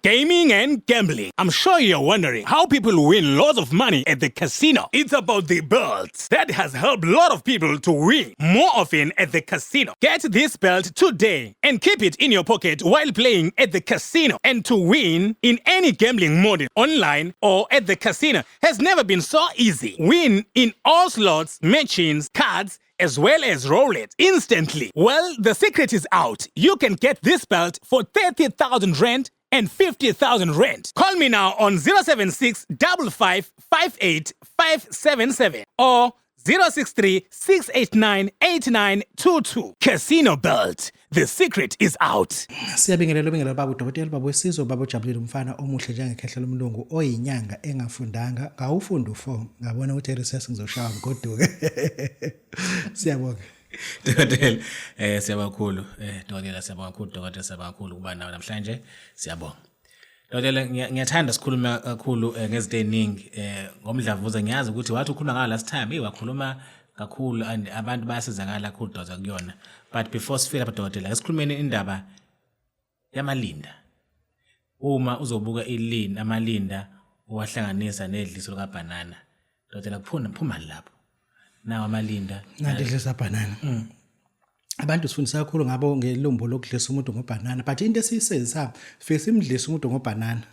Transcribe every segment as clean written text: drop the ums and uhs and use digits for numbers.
Gaming and gambling. I'm sure you're wondering how people win lots of money at the casino. It's about the belt that has helped a lot of people to win more often at the casino. Get this belt today and keep it in your pocket while playing at the casino. And to win in any gambling model, online or at the casino, has never been so easy. Win in all slots, machines, cards, as well as roulette instantly. Well, the secret is out. You can get this belt for 30,000 rand and 50,000 rand. Call me now on 076 55 58 577 or 063 689 8922. Casino Belt. The secret is out. Siyabingelela, ubingelela baba udokotela, baba wesizwe, baba ujabulile, umfana omuhle njengekhehla lomlungu, oyinyanga engafundanga, ngawufunda u4, ngabona ukuthi recess ngizoshaya ngigoduke. Siyabonga. Dokotela, siyabonga kakhulu. Dokotela, siyabonga kakhulu, dokotela, siyabonga kakhulu kuba nawe namhlanje. Siyabonga. Dokotela, ngiyathanda sikhuluma kakhulu ngezinto eziningi ngomdlavuza. Ngiyazi ukuthi wathi ukhuluma ngayo last time, hey, wakhuluma kakhulu and abantu bayasizakala kakhulu, dokotela, kuyona. But before sifike lapha, dokotela, esikhulumeni indaba yamalinda. Uma uzobuka ilini amalinda owahlanganisa nedliso likabanana. Dokotela, kuphuma phuma lapho. Nawo amalinda. Nanti idlisa banana. Abantu sifundisa kakhulu ngabo ngelumbo lokudlisa umuntu ngobhanana, but into esiyisebenzisa, sifike simdlise umuntu ngobhanana.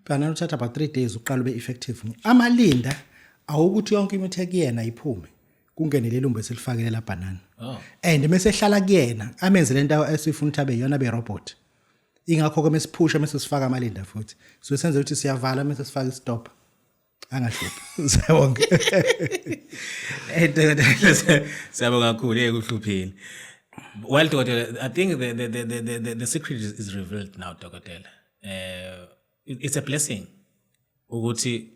Banana uthatha about 3 days uqala ube effective. Amalinda awukuthi yonke imithi ekuyena iphume. Kungene lelumbo esilifakele la banana. Oh. And mase ehlala kuyena amenze lento esifuna ukuthi abe yona, be robot. Ingakho ke mesiphusha mase sifaka amalinda futhi. So senze ukuthi siyavala mase sifaka istop. Angahluphi. Siyabonga. Dokotela, siyabonga kakhulu, kuhluphile. Well, dokotela, I think the secret is revealed now, dokotela. It's a blessing ukuthi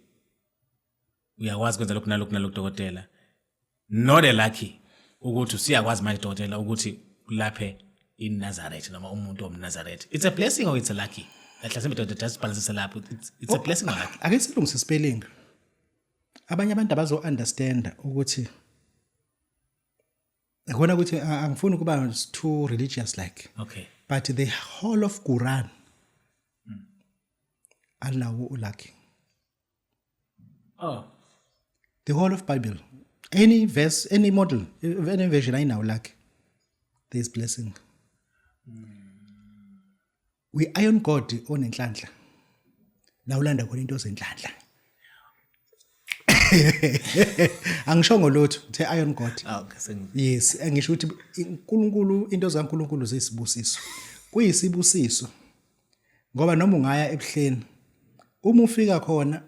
uyakwazi kwenza lokhu nalokhu nalokhu, dokotela. Not a lucky ukuthi usiyakwazi manje, dokotela, ukuthi ulaphe iNazareth noma umuntu omNazareth. It's a blessing or it's a lucky? Mhlawumbe, dokotela, just balancise lapho. It's a blessing or lucky? Ake silungise spelling. Abanye abantu abazo understand ukuthi ngibona ukuthi angifuni ukuba too religious like. But the whole of Quran alinawo ulucky. Oh. The whole of Bible. Any verse, any model, any version ayinawo lucky. There is blessing. We iron God onenhlanhla. La ulanda khona into zenhlanhla. Angishongo lutho, the iron God. Ah, okay. Yes, ngisho ukuthi uNkulunkulu, into zaNkulunkulu ziyisibusiso. Kuyisibusiso. Ngoba noma ungaya ebuhleni, uma ufika khona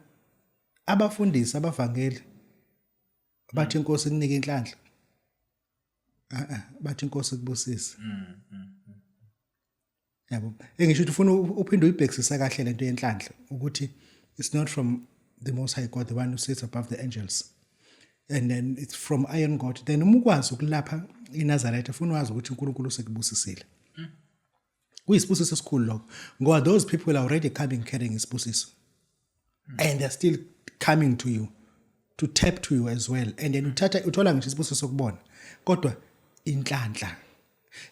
abafundisi, abavangeli bathi inkosi kunike inhlanhla. Ah, bathi inkosi kubusise. Yabo. Engisho ukuthi ufuna uphinde uyibhekisisa kahle lento yenhlanhla ukuthi it's not from the Most High God, the one who sits above the angels. And then it's from iron God. Then uma ukwazi ukulapha iNazaretha, ufuna wazi ukuthi uNkulunkulu usekubusisile. Kuyisibusiso esikhulu lokho ngoba those people are already coming carrying isibusiso and they're still coming to you to tap to you as well, and then uthatha uthola ngisho isibusiso sokubona, kodwa inhlanhla,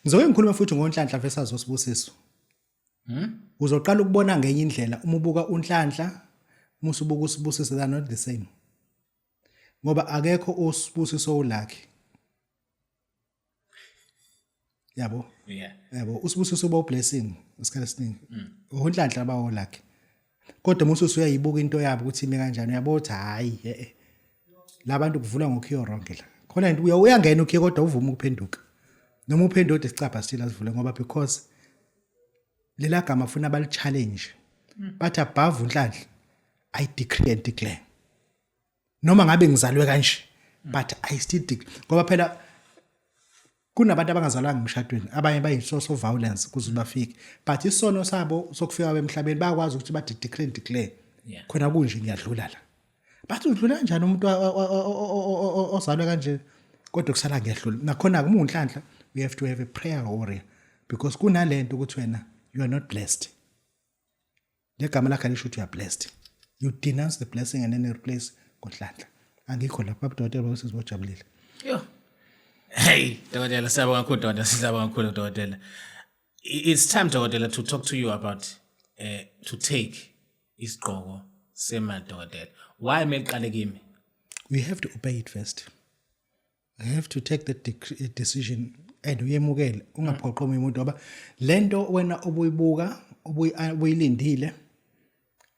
ngizoke ngikhulume futhi ngonhlanhla versus osibusiso. Uzoqala ukubona ngenye indlela uma ubuka unhlanhla, uma usubuka usibusiso, they are not the same, ngoba akekho usibusiso ulucky, yabo. Yabo, usibusiso uba ublessing isikhathi esiningi, unhlanhla bawo lucky, kodwa uma usuyayibuka into yabo ukuthi ime kanjani, uyabo ukuthi hayi, eh labantu kuvula ngokhiyo wrong la khona into uyangena ukhiye, kodwa uvuma ukuphenduka noma uphenduka isicabha still asivule, ngoba because lela gama funa bali challenge, but above unhlanhla, I decree and declare noma ngabe ngizalwe kanje, but I still decree, ngoba phela kunabantu abangazalwanga emshadweni, abanye bayi-source of violence kuze bafike, but isono sabo sokufika emhlabeni bayakwazi ukuthi bathi decree and declare. Khona kunje ngiyadlula la, bathi udlula kanjani umuntu ozalwe kanje, kodwa kusala ngiyadlula nakhona. Uma unhlanhla, we have to have a prayer warrior, because kunalento ukuthi wena you are not blessed. Legama lakhe alisho ukuthi you are blessed. You denounce the blessing and then you replace ngonhlanhla. Angikho lapha, babudokotela, babusisi bojabulile. Yo. Hey, dokotela, siyabonga kakhulu, dokotela, siyabonga kakhulu, dokotela. It's time, dokotela, to talk to you about To take isigqoko semali, dokotela, why kumele iqale kimi? We have to obey it first. I have to take the decision and uyemukele, ungaphoqwa omunye umuntu, ngoba lento wena obuyibuka obuyilindile,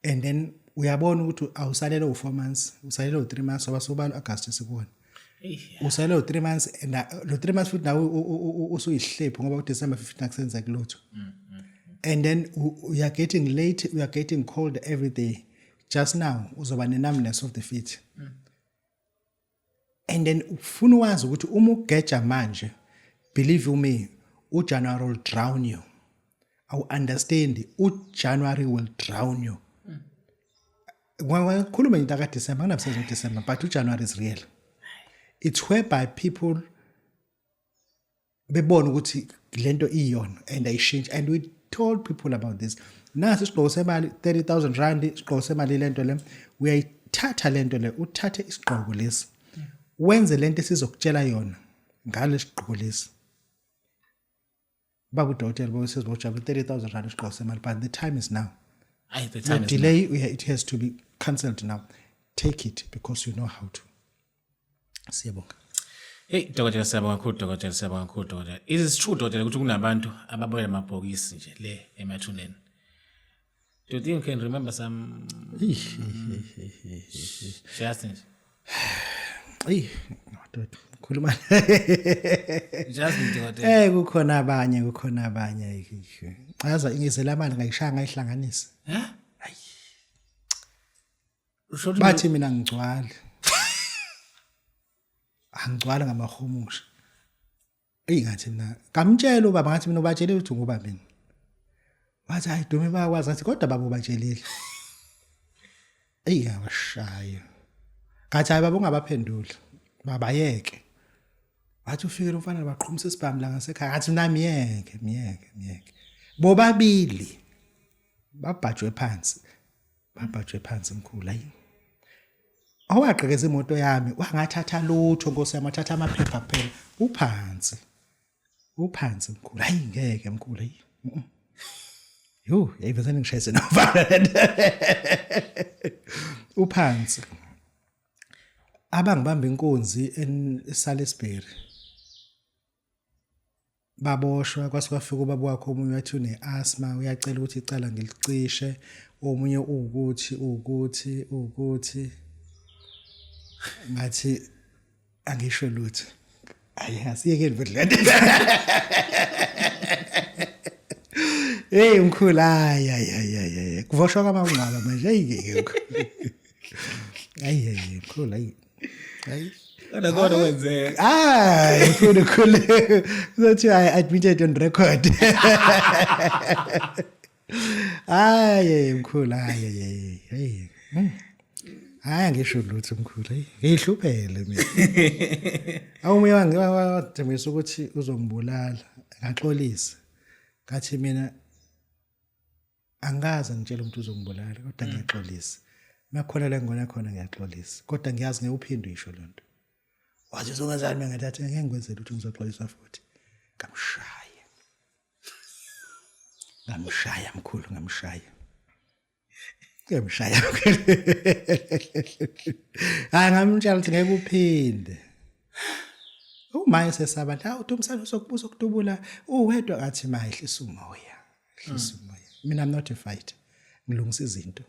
and then uyabona ukuthi awusalele u4 months, usalele u3 months, ngoba sobala August sikuwona, usalele u3 months, and lo 3 months futhi nawe usuyihlephu, ngoba uDecember 15 akusenzeki lutho, and then we are getting late, we are getting cold every day. Just now uzoba ne-numbness of the feet, and then ufuna wazi ukuthi uma ugeja manje, believe you me, uJanuary will drown you. Awu understand, uJanuary will drown you. Ngikhuluma into ka December, nginamsebenzi uDecember, but uJanuary is real. It's whereby people bebona ukuthi lento iyona and ayishintshe, and we told people about this. Nasi isigqoko semali, 30000 rand isigqoko semali. Lento le uyayithatha, lento le, uthathe isigqoko lesi, wenze lento esizokutshela yona ngale sigqoko lesi. Baba udokotela bosezibojabula, 30000 rand isigqoko semali, but the time is now. Ayi, the Your time is now. Delay, it has to be cancelled now. Take it because you know how to. Siyabonga. Hey dokotela, siyabonga kakhulu dokotela, siyabonga kakhulu dokotela. Is it true, dokotela, ukuthi kunabantu ababuyela amabhokisi nje le emathuneni? Do you think you can remember some just nje? Eyi, madoda, khuluma. Just nje, dokotela. Kukhona abanye, kukhona abanye. Chaza ngizelamani ngayishaya ngayihlanganisa. Huh? Usho ukuthi Bathi mina ngigcwale. Angigcwala ngamahumusha. Eyi, ngathi mina ngamtshela ubaba, ngathi mina ubatshele ukuthi ngoba mina. Wathi hayi Dumi, bayakwazi. Ngathi kodwa baba ubatshelile. Eyi, ngawashaya. Ngathi hayi baba, ungabaphenduli. Babayeke. Wathi ufikile umfana baqhumisa isibhamu la ngasekhaya. Ngathi mina miyeke, miyeke, miyeke. Bobabili babhajwe phansi. Babhajwe phansi, mkhulu, hayi. Awagqekeza imoto yami wangathatha lutho, nkosi yami, wathatha amaphepha kuphela. Uphansi. Uphansi, mkhulu. Hayi ngeke, mkhulu, hayi. Yo, yayivese ngishayise novalo. Uphansi. Abangibamba inkunzi eSalisbury. Baboshwa, kwase kwafika ubaba wakhe omunye, wathi une-asthma, uyacela ukuthi icala ngilicishe. Omunye uwukuthi uwukuthi uwukuthi, ngathi angisho lutho. Hayi, asiyekeni futhi lento. Hey mkhulu, hayi hayi hayi hayi, kuvoshwa kwamangcwaba manje. Hayi ke mkhulu, hayi hayi mkhulu, hayi hayi. Kodwa kodwa kwenzeka. Hayi mkhulu, khulu, kuzothi I admitted on record. Hayi mkhulu, hayi hayi hayi. Hayi, angisho lutho mkhulu, hayi ngihluphele mina. Awume wangiwathembisa ukuthi uzongibulala, ngaxolisa. Ngathi mina angikaze ngitshele umuntu uzongibulala, kodwa ngiyaxolisa. Makhona la ngona khona, ngiyaxolisa. Kodwa ngiyazi ngeke uphinde uyisho lonto. Wathi uzongenzani? Mina ngathi ngeke ngikwenzele ukuthi ngizoxolisa futhi. Ngamshaya. Ngamshaya mkhulu, ngamshaya. Ngamshaya mkhulu. Hayi, ngamtshela ukuthi ngeke uphinde. Uma esesaba la uDumsane uzokubuza ukudubula uwedwa, ngathi mayehlisa umoya. Hlisa umoya. Mina I'm not a fighter. Ngilungisa izinto.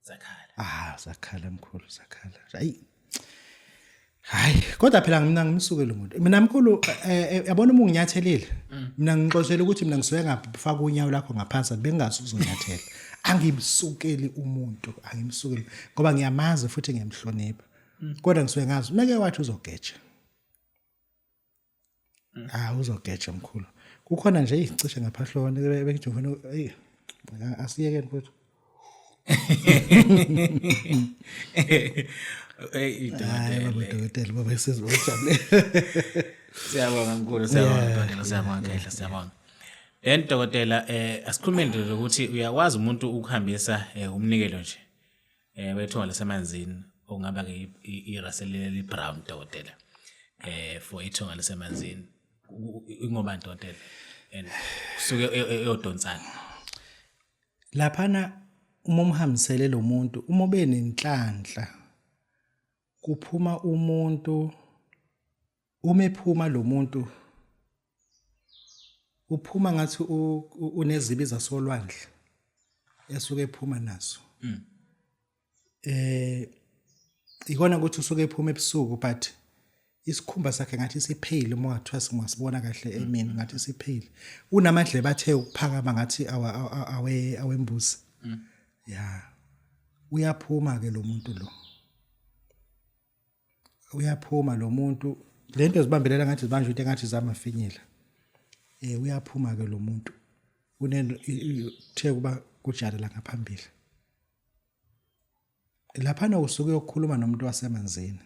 Zakhala. Ah, zakhala mkhulu, zakhala. Hayi. Hayi, kodwa phela mina ngimsukela umuntu. Mina mkhulu, yabona uma unginyathelile, mina ngixoshela ukuthi mina ngisuke ngafaka unyawo lakho ngaphansi, bengazi uzonyathela. Angimsukeli umuntu, angimsukeli ngoba ngiyamazi futhi ngiyamhlonipha. Kodwa ngisuke ngazi meke wathi uzogeja. Ah, uzogeja mkhulu. Kukhona nje icishe ngaphahlona bengithi ngifuna, hey, asiyekeni futhi. Hey. Hayi baba dokotela. Dokotela, baba sizojabule. Siyabonga mkhulu, siyabonga dokotela, siyabonga khehla, siyabonga. Then dokotela, asikhulume nje ukuthi uyakwazi umuntu ukuhambisa umnikelo nje wethonga lasemanzini, okungaba ke iraseli li brown, dokotela, for ithonga lasemanzini, ingoba dokotela and kusuke eyodonsana. Laphana uma umhambisele lo muntu uma ube nenhlanhla kuphuma umuntu uma ephuma lo muntu uphuma ngathi unezibi zasolwandle esuke ephuma nazo. Ikona ukuthi usuke ephuma ebusuku but isikhumba sakhe ngathi sipheyile uma ngathiwa singasibona kahle emini ngathi sipheyile. Unamadlebe athe ukuphakama ngathi awe awembuzi. Ya. Uyaphuma ke lo muntu lo. Uyaphuma lo muntu lento zibambelela ngathi zibanjwe into engathi zamafinyila. Uyaphuma ke lo muntu. Unento kuthe kuba kujala la ngaphambili. Laphana usuke uyokhuluma nomuntu wasemanzini.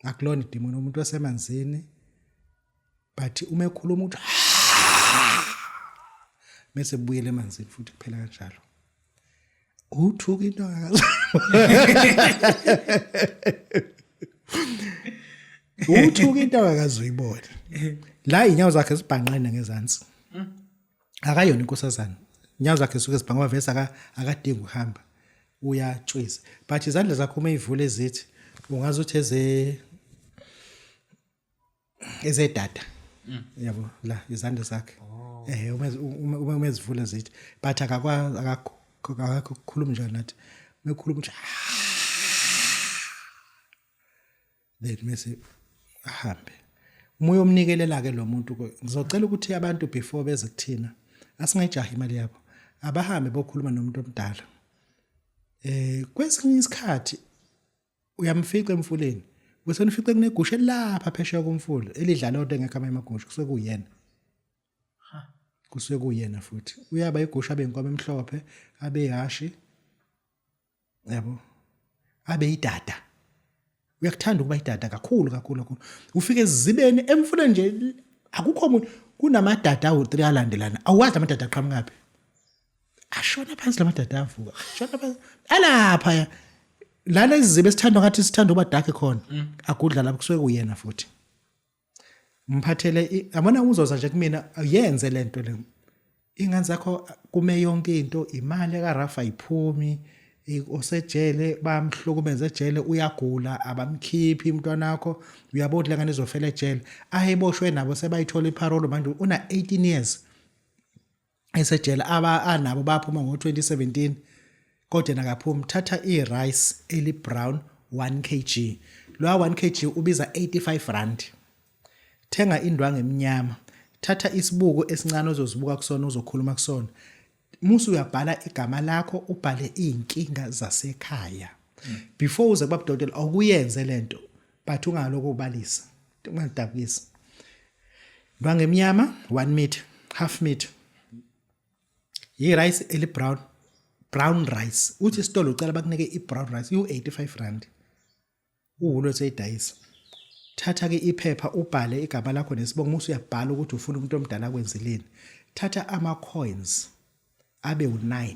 Akulona idimoni umuntu wasemanzini but uma ekhuluma uthi bese buyele emanzini futhi kuphela kanjalo. Uthuka into akazi. Uthuka into akazuyibona. La inyawo zakhe zibhanqene ngezansi. Akayona inkosazana. Inyawo zakhe zisuke zibhanqwa vese akadingi ukuhamba. Uyatshwiza. But izandla zakhe uma eyivula ezithi ungazi ukuthi ezedada. Yabo la izandla zakhe. Uma uma ezivula zithi but akakwazi akakho ukukhuluma njalo nathi. Mekhuluma uthi then mase ahambe. Uma uyomnikelela ke lo muntu ngizocela ukuthi abantu before beze kuthina asingayijahi imali yabo. Abahambe bokhuluma nomuntu omdala. Kwesinye isikhathi uyamfica emfuleni. Bese nifice kunegusha elapha phesheya komfula elidlala lodwa engekho amanye amagusha kusuke kuyena. Kusuke kuyena futhi. Uyaba igusha abe inkomo emhlophe, abe ihashi. Yabo. Abe idada. Uyakuthanda ukuba idada kakhulu kakhulu kakhulu. Ufike ezibeni emfuleni nje akukho muntu kunamadada awu3 alandelana. Awazi amadada aqhamukaphi. Ashona phansi lamadada avuka. Ashona phansi. Alapha ya. Lana izibe esithandwa ngathi sithanda uba dark khona. Agudla lapho kusuke kuyena futhi. Mphathele yabona uzoza nje kumina yenze lento le. Ingane zakho kume yonke into imali kaRafa ayiphumi osejele bamhlukumeza ejele uyagula abamkhiphi umntwana wakho uyabona ukuthi lengane izofela ejele ayeboshwe nabo sebayithola iparole manje una 18 years esejele aba anabo baphuma ngo-2017 kodwa yena akaphumi. Thatha i-rice eli brown 1 kg lwa 1 kg ubiza 85 rand. Thenga indwangu emnyama, thatha isibuko esincane ozozibuka kusona uzokhuluma kusona. Musu uyabhala igama lakho ubhale izinkinga zasekhaya. Before uze kubabudokotela awukuyenze lento but ungaloko ubalisa ungadabukisi. Indwangu emnyama 1 meter, half meter. Yi-rice eli brown, brown rice. Uthi isitolo ucela bakunike i-brown rice iwu-85 rand. Uwulo seyidayisa. Thatha ke iphepha ubhale igama lakho nesibongo musu uyabhala ukuthi ufuna umuntu omdala akwenzeleni. Thatha ama coins abe u9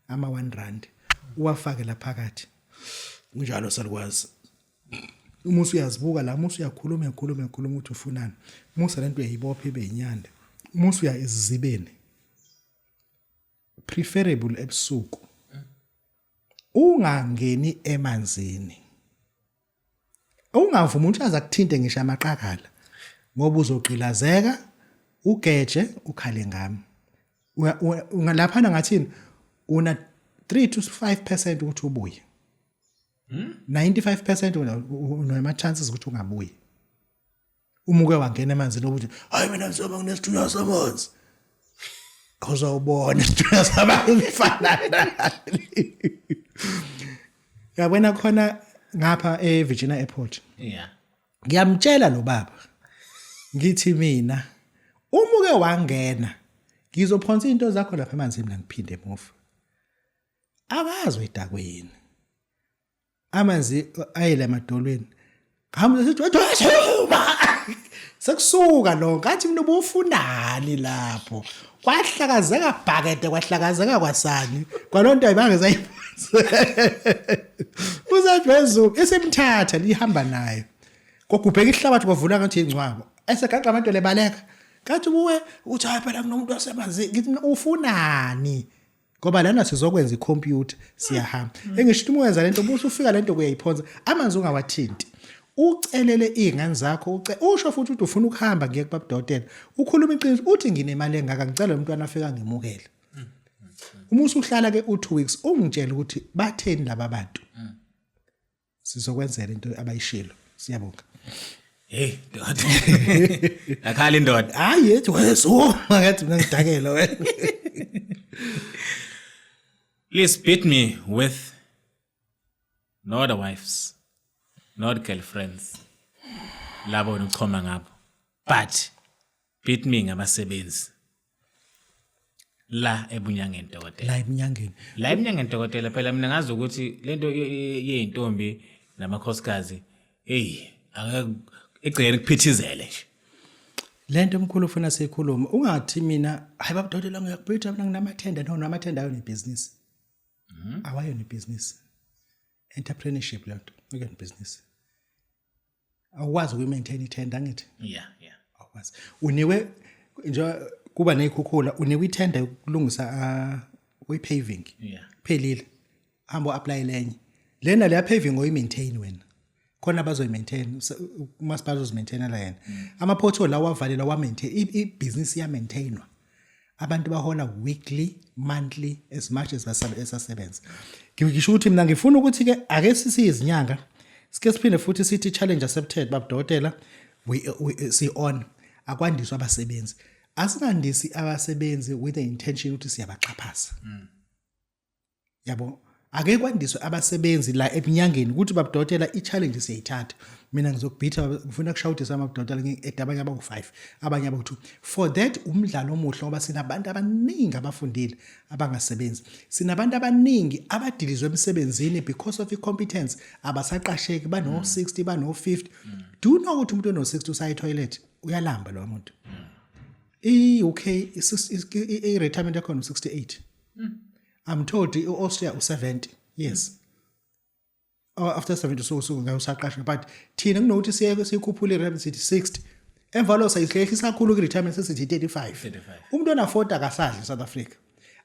ama 1 rand uwafake la phakathi. Kunjalo salukwazi. Uma usuyazibuka la musu uyakhuluma uyakhuluma uyakhuluma ukuthi ufunani. Musa lento uyayibopha ibe inyanda. Musu uya ezizibeni. Preferable ebusuku. Ungangeni emanzini. Ungavumi ukuthi aze akuthinte ngisho amaqakala ngoba uzogqilazeka ugeje ukhale ngami. Laphana ngathini una 3 to 5% ukuthi ubuye. 95% unama chances ukuthi ungabuyi. Uma uke wangena emanzini ukuthi hayi mina ngizoba nginesithunywa samanzi. Awuzawubona isithunywa samanzi fana nani. Yabona khona ngapha eVirginia Airport. Yeah. Ngiyamtshela lo baba. Ngithi mina uma uke wangena ngizophonsa into zakho lapha emanzini mina ngiphinde emuva. Akazi edakweni. Amanzi ayele emadolweni. Hamba sithi sekusuka lo ngathi mina ubufunani lapho. Kwahlakazeka bhakede kwahlakazeka kwasani. Kwalonto ayibange sayiphonsa. Uzathi phezulu isimthatha lihamba nayo. Kogubheka ihlabathi kwavula ngathi ingcwabo. Esegaxa amadolo ebaleka. Kathi kuwe uthi hayi phela kunomuntu wasemanzini ngithi mina ufunani? Ngoba lana sizokwenza ikhompyutha, siyahamba. Engisho uma wenza lento, bese ufika lento kuyayiphonsa, amanzi ungawathinti. Ucelele izingane zakho, usho futhi ukuthi ufuna ukuhamba ngiye kubabudokotela. Ukhuluma iqiniso, uthi nginemali engaka, ngicela umntwana afika ngemukele. Uma usuhlala ke u2 weeks, ungitshela ukuthi batheni laba bantu. Sizokwenzela into abayishilo. Siyabonga. Hey, dokotela. Akhala indoda. Hayi, yethi weso, ngathi mina ngidakela wena. Please beat me with not the wives, not girlfriends. Labo wena uchoma ngabo. But beat me ngabasebenzi. La ebunyangeni, dokotela. La ebunyangeni. La ebunyangeni, dokotela, phela mina ngazi ukuthi lento yeyintombi namakhosikazi, hey, angeke egcekeni kuphithizele nje. Lento omkhulu ufuna siyikhulume, ungathi mina, hayi babudokotela, ngiyakubhitha mina nginamathenda. No, namathenda ayo nebhizinisi. Awayo nebhizinisi. Entrepreneurship lento, akuyona ibhizinisi. Awukwazi ukuyi-maintain ithenda, angithi? Yeah. Awukwazi. Unikwe nje kuba nezikhukhula, unikwe ithenda yokulungisa uyi-paving. Phelile. Hamba u-apply lenye. Lena leya paving oyi-maintain wena. Khona bazoyi-maintain, umasipala uzozi-maintainela yena. Ama-pothole lawa avalelwa wa-maintain, ibhizinisi iya-maintainwa. Abantu bahola weekly, monthly, as much as basabe esasebenza. Ngisho ukuthi mina ngifuna ukuthi ke ake sisiyizinyanga sike siphinde futhi sithi challenge accepted, babudokotela, we si on akwandiswa abasebenzi. Asingandisi abasebenzi with the intention ukuthi siyabaxhaphaza. Yabo, ake kwandiswe abasebenzi la ebunyangeni ukuthi babudokotela i-challenge siyayithatha. Mina ngizokubhitha, ngifuna kushawudisa amabudokotela, ngi-add abanye abawu-5, abanye abawu-2. For that umdlalo omuhle, ngoba sinabantu abaningi abafundile abangasebenzi. Sinabantu abaningi abadilizwe emsebenzini because of i-competence, abasaqasheki, bano-60, bano-50. Do you know ukuthi umuntu ono-60 usaya toilet? Uyalamba lo muntu. I-UK i-retirement yakhona u-68. I'm told i-Austria u-70 years. Oh, after 70 so ngabe usaqashwa, but thina kunokuthi siye siyikhuphule i-retirement sithi 60. Emva lo sayihlehlisa kakhulu ku-retirement, sesithi 35. 35. Umuntu ona 40 akasadli eSouth Africa.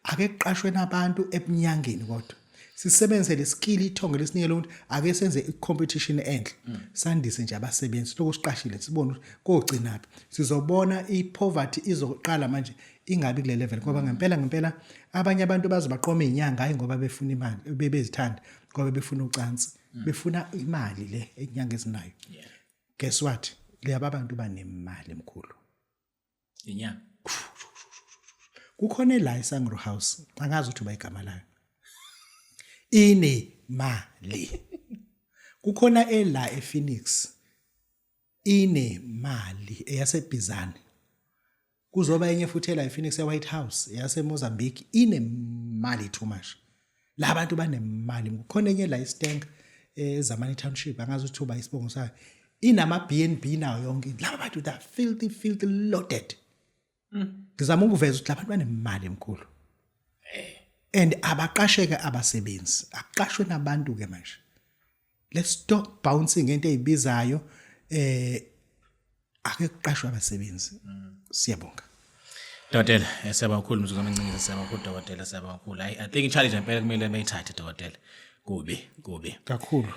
Ake kuqashwe nabantu ebunyangeni, kodwa sisebenzise le skill ithongo lesinikele ukuthi ake senze i-competition enhle, sandise nje abasebenzi lokhu siqashile, sibone ukuthi kogcinaphi. Sizobona i-poverty izoqala manje ingabi kule level, ngoba ngempela ngempela abanye abantu baze baqome inyanga, hayi ngoba befuna imali, bebezithanda, ngoba befuna ucansi, befuna imali le enyanga ezinayo. Guess what, laba abantu banemali emkhulu. Inyanga. Kukhona la iSangro House, angazi ukuthi bayigama layo, inemali. Kukhona ela ePhoenix, inemali eyaseBhizane. Kuzoba enye futhi ela ePhoenix eWhite House yaseMozambique, inemali too much. La bantu banemali. Kukhona enye la iStank eZamani Township, angazi ukuthi uba isibongo sayo, inama B&B nayo yonke into. Laba bantu, they are filthy, filthy loaded. Ngizama ukuveza ukuthi labantu banemali emkhulu and abaqasheke abasebenzi, akuqashwe nabantu ke manje. Let's stop bouncing into ezibizayo, ake kuqashwe abasebenzi. Siyabonga. Dokotela, siyabonga kakhulu, mzuzu amancingisa, siyabonga kakhulu dokotela, siyabonga kakhulu. I think i-challenge impela kumele beyithathe, dokotela. Kubi, kubi. Kakhulu.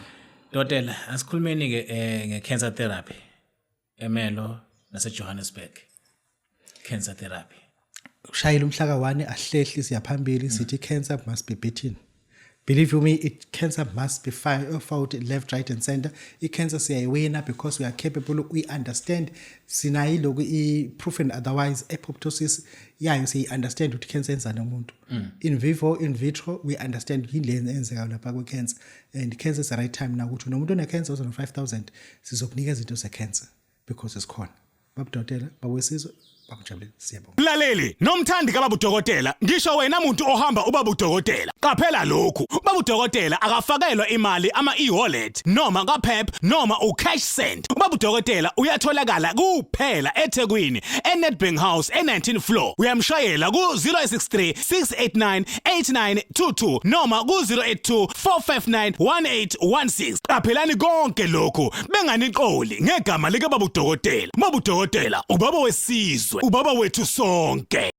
Dokotela, asikhulumeni ke nge-cancer therapy eMelo nase Johannesburg. Cancer therapy. Ushayile umhla ka-1, ahlehli, siyaphambili, sithi cancer must be beaten. Believe you me, it cancer must be fought left, right and center. I-cancer siyayiwina because we are capable, we understand, sinayo iloku i-proof and otherwise apoptosis yayo, siyi-understand ukuthi cancer yenzani umuntu. In vivo, in vitro, we understand yini le eyenzekayo lapha kwi-cancer, and cancer is the right time now ukuthi nomuntu one-cancer uza no-5000, sizokunika izinto ze-cancer because sikhona. Babudokotela, babuyisizwe, bakujabulile, siyabonga. Mlaleli nomthandi kababa udokotela, ngisho wena muntu ohamba ubaba udokotela, qaphela lokhu: ubaba udokotela akafakelwa imali ama e-wallet noma kaPep noma uCash Send. Ubaba udokotela uyatholakala kuphela eThekwini, eNedbank House, e19 floor. Uyamshayela ku 063 689 8922 noma ku 082 459 1816. Qaphelani konke lokhu, benganiqoli ngegama lika baba udokotela. Baba udokotela ubaba wesizwe, ubaba wethu sonke.